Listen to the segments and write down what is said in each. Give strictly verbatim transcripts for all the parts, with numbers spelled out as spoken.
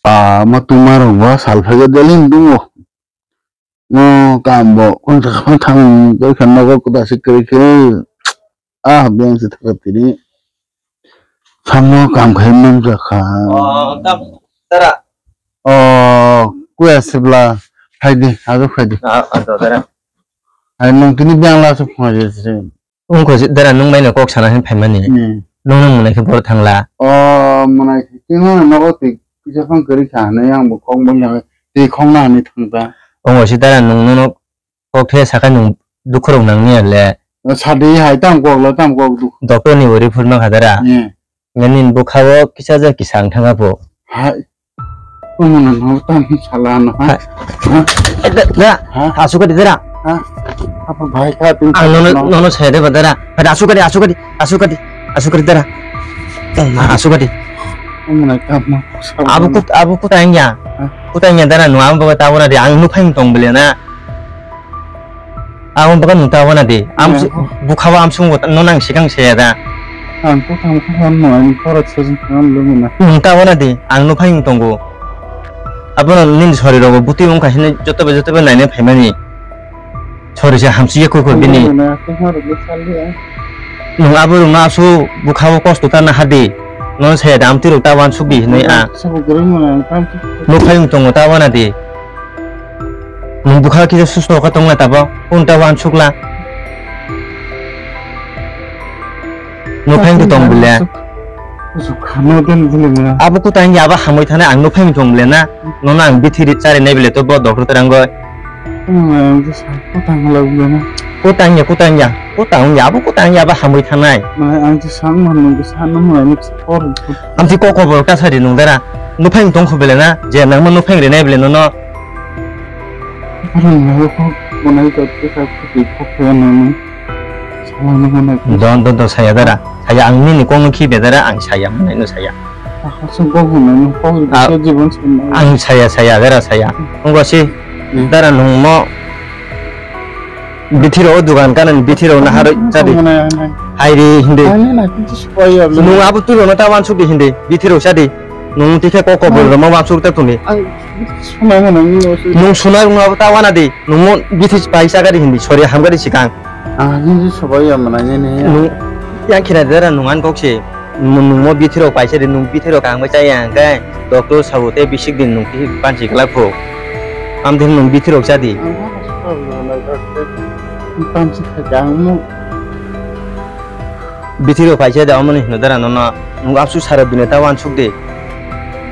Ah, ma tuma rok ba sal phai ga delin dungo. No, kam bo, kon sa kha thang, koi khan nogo kuda se koi khe. Ah, beng se thaka tini. Samno kam khai man ja kha. Oh, tam, tara. Oh, kuya se bla, khai di, ado khai di. Ah, ah, to, tara. Hai nang tini beng la se phone je se. Wngkha se dara nwng bai no kok sana hin phaimani. Hmm. Nwng nwng mwnai khe boro thangla. O mwnai khe khe no nogo twi kisa phang kwrwi kha hinwi ang bo kok bai ya twi khong na hinwi thang ta. Wngkha se dara nwng nono kok the sakha nwng dukhu rok nang ni ya le. Sadi hai tam kok la tam kok dukhu. Doctor ni bo report ma kha dara. Hmm. Nini bwkha o kisa ja kisa ang thang apo. Hai. Omo no no tam sala no ha. Hai. Ha? Eh, da, da. Ha? Asuk di dara. Ha? Apa bhai kha tu? Ang nono, nono saya de ba dara. Ada asuk di, asuk di, asuk di, asuk di dara. Eh, asuk di. Omo no tam no. Abu kut, abu kut ang ya. Ha? Kut ang ya dara no am ba ta wana di ang nu phang tong bele na. Ang bwkha nung ta wana di. Am su-, bwkha o am sungo no nang sikang se ya da. Ang to thang thang no ani khorok se jin thang lo mina. Nung ta wana di. Ang no phai tongo. Abono nini sori rogo buti wngkha hini joto be joto be naina phaimani. Sori se hamsi ye koi koi bini. Nung abo rung no asu bwkha o kosto ta na hadi. No se ya da am tiro ta wan suk di hinoi a. Sabo gurung mana ang kam. No phai tongo ta wana di. Nwng bwkha kisa susto khe tongla tabo, kung ta wansukla. Nwng phai tong bile. Abo kutang ya abo hamwi thanai ang nwng phai tong bile na. Nono ang bithi ri chari nai bile to bo doctor terang goi. Kutang ya, kutang ya, kutang ya, abo kutang ya abo hamwi thanai. Ang ti kok kobor ta sari nwng dara. Nwng phai tong kho bile na, je nangma nwng phai ri nai bile nono. Arang nai kok, monai kok, kok, kok, kok, kok, nang, nang. Salang nang, nang. Don, don, don, saya dara. Saya ang nini kok nung khi be dara, ang saya, monai no saya. Ako sung kok nang, nang, kok, Ah, kok, jibon sung nang. Ang saya, saya, dara, saya. Nunggu si, Hmm. dara nung mo. Bithiro o dugan kanan bithiro na haro chadi. Monai, monai. Hai ri hindi. Ani na, kintu supai ya, Nung abo tu no ta wansuk di hindi. Bithiro chadi. Nung tikhe kok kobor roma wansuk ta tuni. Ang Swnai mano nini osu. Nung swnai rwngno abo ta wana di. Nung mo bithi pai chakari hindi, sori hamkari sikang. Ah, nini sobai ya mana nini. Nung yang khina dera nung an kok se. Nung, nung mo bithi rok paisa di, nung bithi rok ang bai chaya hwnkhe doctor sabo tei bisik din nung twi panchi glak pho. Am din nung bithi rok cha di. Panchi kha ang mo. Bithi rok paisa da omo ni hino dara nono. Nung absu sara dune ta wansuk de.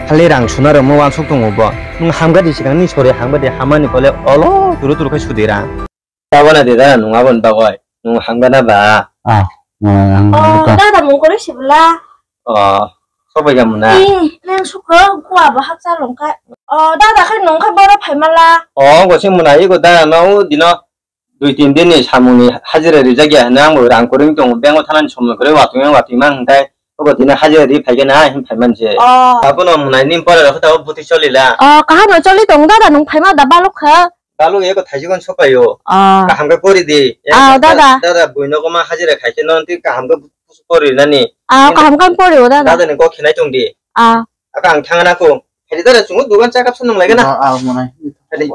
Khali rang suna rok mo wansuk tongo bo. Nung hamga di sikang ni sori hamga di hamani kole olo turu turu khai sudi rang. Ta wana de dara nung abon bagoi. Nung hamga na ba. Ah, nung Oh, hamga ta. Dada mung kore sibla. Oh, sobai ga muna. Ih, nang sukro kuwa bo hakcha longka. Oh, dada khai nung khai boro phaimala. Oh, go sing muna iko dara no dino. Dui tin din ni samung ni hajira rijak ya hwnwi ang bo rang kwrwng tongo, bank o thanani somoi kwrwi watwi ma watwi ma hwnkhe obo tini hajira ri phai khe na hin phai man se. Oh. Abono mwnai ni pore rok ta buti choli la. Oh, kaham no choli tong dada nung phai ma da balok kha. Balok eko thaisi kon sopai o. Oh. Kaham khe pori di. Ah, dada. Dada bui nogo ma hajira khai khe no twi kaham khe pori nani. Ah, kaham khe pori o dada. Dada ni kok khinai tong di. Ah. Aka ang thang na ko. Hai dada chungo dugan chakap sa nung lai na. Ah, ah, mwnai. Hai.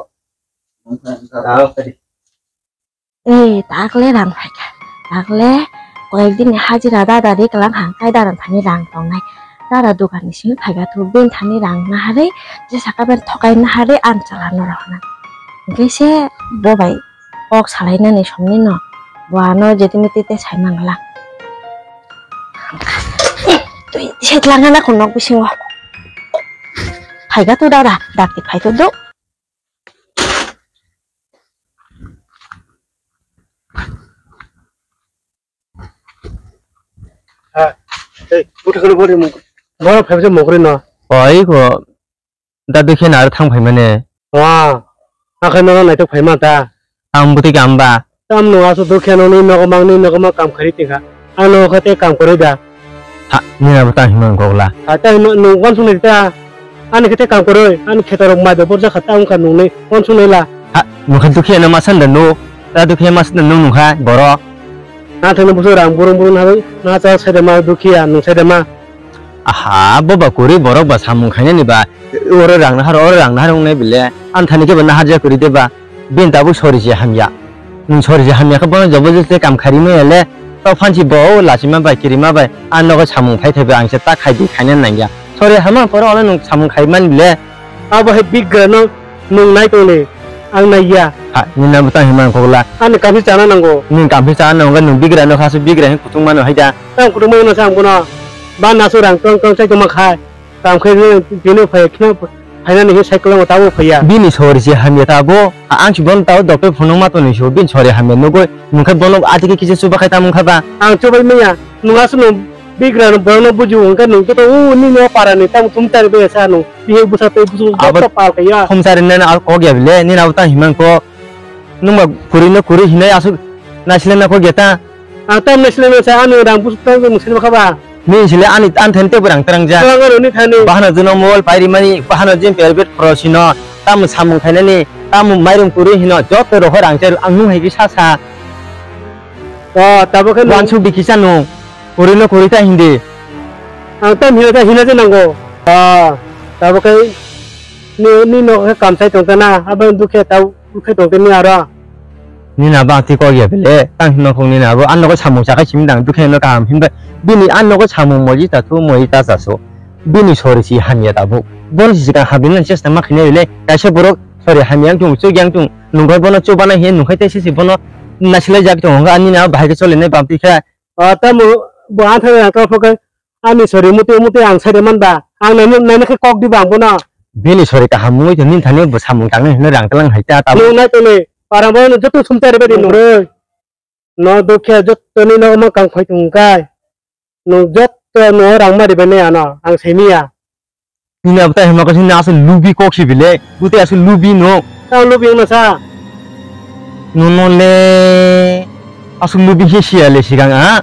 Eh, takle rang phaikha. Takle koyek din ni hajira dada ri kwlang hang kai dada thani rang tongnai. Dada dukan ni simi phaikha thu bin thani rang naharwi je saka ben thokai naharwi ang chala no rw hwnna. Hwnkhe se bo bai kok salai nani somni no bo ano jeti miti te sai mangla. Twi se twlang hana ko nok bisingo. Phaikha thu dada dakti phai thu do. Ha, ei, buthakno bori mung-, boro phai bwsa mokri no. Oi ko, da dukhe na ar thang phai mane. Wa, akhai no naitok phai ma ta. Ang bwtwi kam ba? Tam no asu dukhe no ni nogo mang ni nogo ma kam khari tingkha. Ano kha tei kam kwrwi da. Ha, nini abo ta himang gokla. Ha, ta himang nung wansuk nai ta. Ani khe tei kam kwrwi, ani kheto rok mai bai borjak kha ta wngkha nung nai wansuk nai la. Ha, nung kha dukhe no ma san da nung. Ta dukhe ma san da nung nung kha borok. Na thang no busu rang burung burung na bai, na cha sai da ma dukhe ya nung sai da ma. Aha, bo ba kwrwi borok ba samung khainani ba, oro rang nahar, oro rang nahar wngnai bile, ani thani khe ba naharjak kwrwi de ba, bini tabuk sori se hamya. Nwng sori se hamya khe bono jobo jese kam khairwi maya le, to phansi bo o lachima bai, kirima bai, ani nogo samung khai thaiba ang se ta khai di khaina nangya. Sori hamya pore ono nwng samung khai mani bile. Abo hai bigra no nwng nai tong le, ang nai ya. Ha, nini abo tang himang kok la. Ani kamphi chana nango. Nini kamphi chana nango, nwng bigra no kha su bigra hin kutung mano hai da. Tang kutung mano sa ang bono. Ba nasu rang tong tong chai tong ma khai. Kam khai bini phai khna phainani he cycle ma tabo phaiya. Bini sori se hamya tabo. A-, ang si bono tabo doctor phunuk ma toni so, bini sori hamya nugoi. Nwng khe bono ati khe kisa chuba khai tamo wngkha ba? Ang chubai manya. Nwng aswk no bigra no borok no bujiwo hwnkhe nwng joto o nini o para ni tamo thumchari bai sa nwng. Bihik bwsa tei busu joto pal khaiya. Thumchari nani a kok ya bile, nini abo tang himang kok. Nwng ba kwrwi no kwrwi hinai aswk naisle na kok ya ta. Ang tam naisle na sa ani rang busu tang nwng sini kha ba. Nini sile ani, ani thani tebo rang terang ja. Rang ano ni thani. Bahano jono mobile pairi mani, bahano jin private khoro sino, tamo samung khainani, tamo mairum kwrwi hino, joto rohor rang chai ang nwng hai khe sa sa. O, tabo khe nwng wansuk di kisa nwng. Kwrwi no kwrwi ta hindi. Ang tam hino ta hino je nango. O, tabo khe ni, ni no khe kamsai tong ta na, abo dukhe tau. Bwkhe tongkhe ni aro. Nini abo ang twi kok ya bele, tang himma khong nini abo, ang nogo samung chakhai simi dang, dukhe no kaham hinba, bini ang nogo samung moji ta thu, moji ta cha so, bini sori si hamya tabuk, bono si sikang hamya nang chesta ma khainai bele, kaisa borok sori hamya wng tung, chuk yang tung, nungkhai bono chubana hiya nungkhai tei sisi bono nasilai jak tongo, ani na bahai khe choli nai bam twi kha. O tamo bo ang thang yang tong phokhe. Ani sori muti muti ang sai de man ba. Ang nai nai khe kok di ba ang bono. Bini sori kaham wngwi tong nini thani bo samung tangnai hwnwi rang tlang hai ta tabuk. Nwng nai tongni para bo nwng joto sumchari bai di nwng. Nwng roi. No dukhe joto ni no ma kang phai tong kai. Nwng joto no rang ma ribai nai ano ang sai miya. Nini abo tai hwnba kaisa nini aswk lubi kok si bile, bo tai aswk lubi no. Tamo lubi wngna sa? Nono le aswk lubi khe siya le sikang a.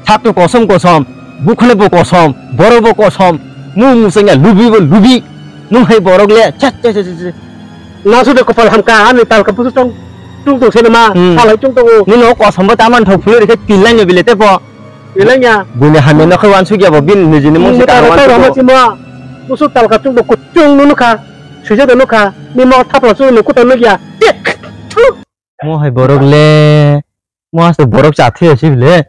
Sak to kosom kosom, bukhole bo kosom, borok bo kosom, mung musanya lubi bo lubi. Nwng hai borok le chat chat chat chat. Nasu de kopal hamka ani talka busu tong tung tong sene ma, hmm, talai tung tongo. Nini o kosom bo taman thok phulori khe tinlai no bile te bo. Belai ya. Buini hamya no khe wansuk ya bo, bini nijini mung se kaham wansuk ya bo. Busu talka chukbo kuchung no nukha, swijak no nukha, ni mo thapla chukno kuta nukya. Mo hai borok le, mo aswk borok cha thwi ya sibile.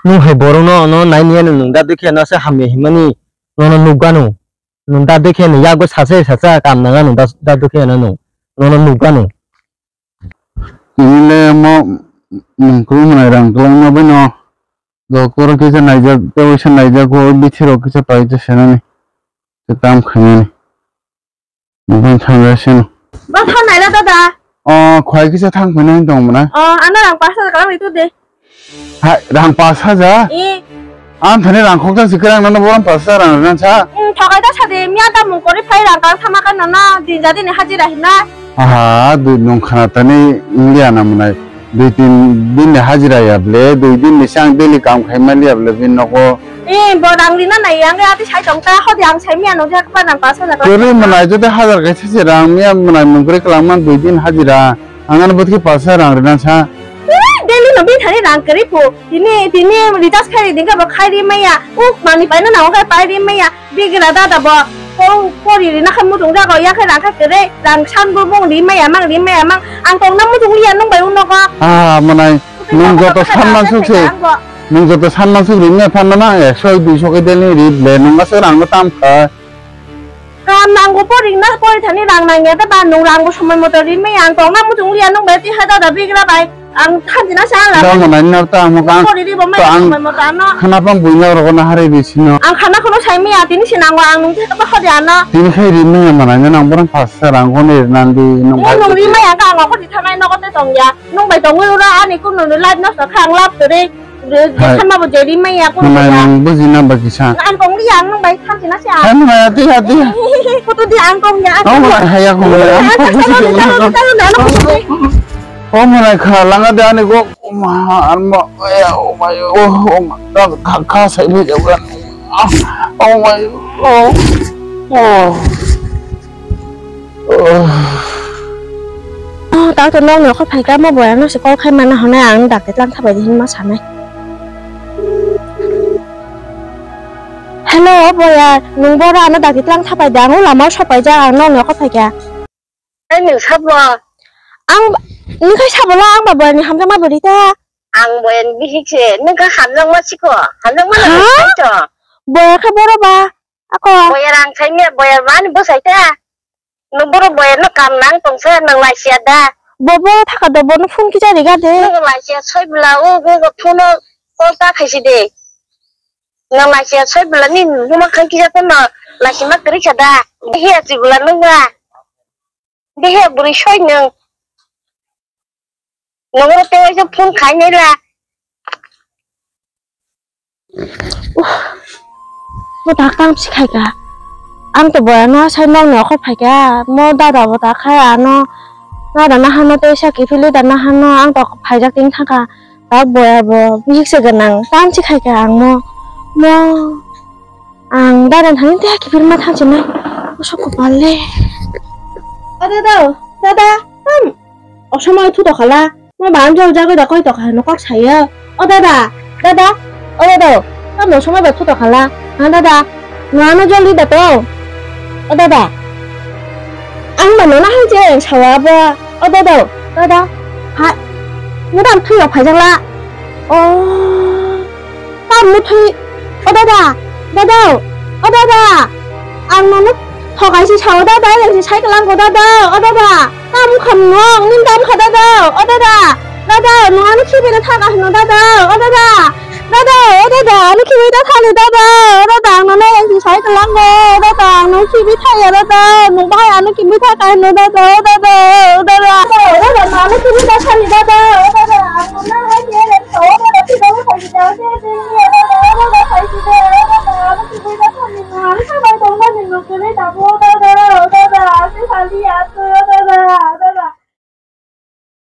Nwng hai borok no, no nai niya nwng da dukhe no se hamya himani, nono nukganu. Nwng da dukhe no yago sacha sacha kam nanga nwng da, da dukhe no nwng, nono nukganu. Tini le mo mungkru mwnai rang kwlangma bai no. Doktor kisa naijak, tei waisa naijak o bithi rok kisa pai to senani. Tei tam khainani. Mungkru thangya seno. Ba thang naila dada. O khwlai kisa thang khainani tong mwnai. O ano rang pas hajar kalang ritu de. Hai, rang pas hajar? Eh. Ang thani rang khokjak si kwrang nano borom pas hajar rang rwna sa. Hmm, thokai ta sadi, miya ta mung kori phai rang kang thama ka nana, din jadi ni hajira hina. Aha, dui nung khana tani wngya na mwnai. Dui tin din ni hajira ya ble, dui din ni sang daily kam khai mali ya ble bin nogo. Eh, bo rang rina nai yang ya ti sai tong ta, hodi ang sai miya no jak pa rang pas hajar. Kori mwnai jodi hajar kaisa se rang miya mwnai mung kori kwlangma dui din hajira. Ang ano bwtwi palsa rang rwna sa. Ui, daily no bini thani rang kwrwi phu. Tini, tini recharge khai ri dingkhe bo khai ri maya. Uk mani paina nango khe pai ri maya. Bigra dada bo. Ko, pori rina khe mutung jago, ya khe rang khe kwrwi. Rang san bo bung ri maya mang, ri maya mang. Ang tongna mutung liya nung bai uno ko. Ah, mwnai, nung joto san mansuk se. Nung joto san mansuk ri maya phanna na, ekso, duiso khe daily ri le, nung aswk rang no tam kha. Kam nango poring na pori thani rang nangya da ba nung rang bo somoi moto ri maya ang tongna muchung liya nung bai ti ha da da bigra bai ang thanti na sa la. Da manai na ta mo kan. Pori ri bo mai somoi moto ano. Khana pang buina rogo na hari ri sino. Ang khana khono sai maya tini si nango ang nung te ba khodi ano. Tini khai ri maya manai na nang borang pas sa rang khono ri nang di nung bai. Nung ri maya ka ang khodi thanai nogo te tongya. Nung bai tongwi ura ani kunu life nosto kha ang love story. Hai. Sama bo jeri maya ko. Nang nang buji na bagi sa. Ang kong liya ang nang bai tham sina sia. Hai maya ti ha ti. Kutu di ang kong ya. Oh maya hai aku maya. Oh maya kha langa de ani go. Oh ma arma ya oh ma oh oh ma ka ka sai bu ja bra. Oh ma oh. Oh. Oh, tao to nokni okhor phaikha, omo boyang no se call khai mana hwnwi ang dakti tlang thabai di hinma sanai. No, boyar, nwng boro ano dagi tlang sapai de, ang o lama o sapai jak, ang nokni oko phaikha. Ai nwng sabo? Ang, nwng khai sabo la, ang ba boyarni hamjakma bwrwi ta. Ang boyarni bihik se, nwng kha hamjakma siko, hamjakma na. Ha? Bwsai to. Boyar kha boro ba, ako. Boyar ang saimya, boyar mani bwsai ta. Nwng borok boyarno kam nang tongsa, nwng laisiya da? Bo, bo thaka do, bono phone kisa riga de. Nwng laisiya soi bwla, o, o, o, phone o call ta khaisi de. Nwng laisiya soi bwla ni buma khang kisa phano laisima kwrwi kha da. Behiya si bwla nwng ba. Behiya bwrwi soi nwng. Nwng oro tei waisa phone khainai la. Uff, bo tak tang si khaika. Ang to boyano sai nokni oko phaika. Mo dada bo tak khai ano. Dada nahano tei sa kiphilwi da nahano ang to phaijak ting thangkha. Tak boya bo bihik se gwnang. Tang si khaika ang mo. Mo. Ang dada thani tei kiphilma thansinai. Bosok kopal le. O dada, dada, tam. O somoi thu tokhala. Mo ba amjol jagoi da koi tokha hino kok saya. O dada, dada, o dada. Tam o somoi ba thu tokhala. Ha dada, no ano joldi da to. O dada. Ang ba no na hai je sawa ba. O dada, dada. Ha. Mo tam thu yo phai jangla. O. Tam muthwi, o dada, dada, o dada, ang nono thokaisi sao dada, yang si cycle ang ko dada, o dada, tam kham nong, nin tam kha dada, o dada, dada, nung ano khibi na thaka hino dada, o dada, dada, o dada, ano khibi ta thani dada, o dada, ang nono yang si cycle ang ko, o dada, ang nono khibi thaya dada, nung bahai ano khibi thaka hino dada, o dada, o dada, o dada, ano khibi ta thani dada, o dada, ang nono hai je.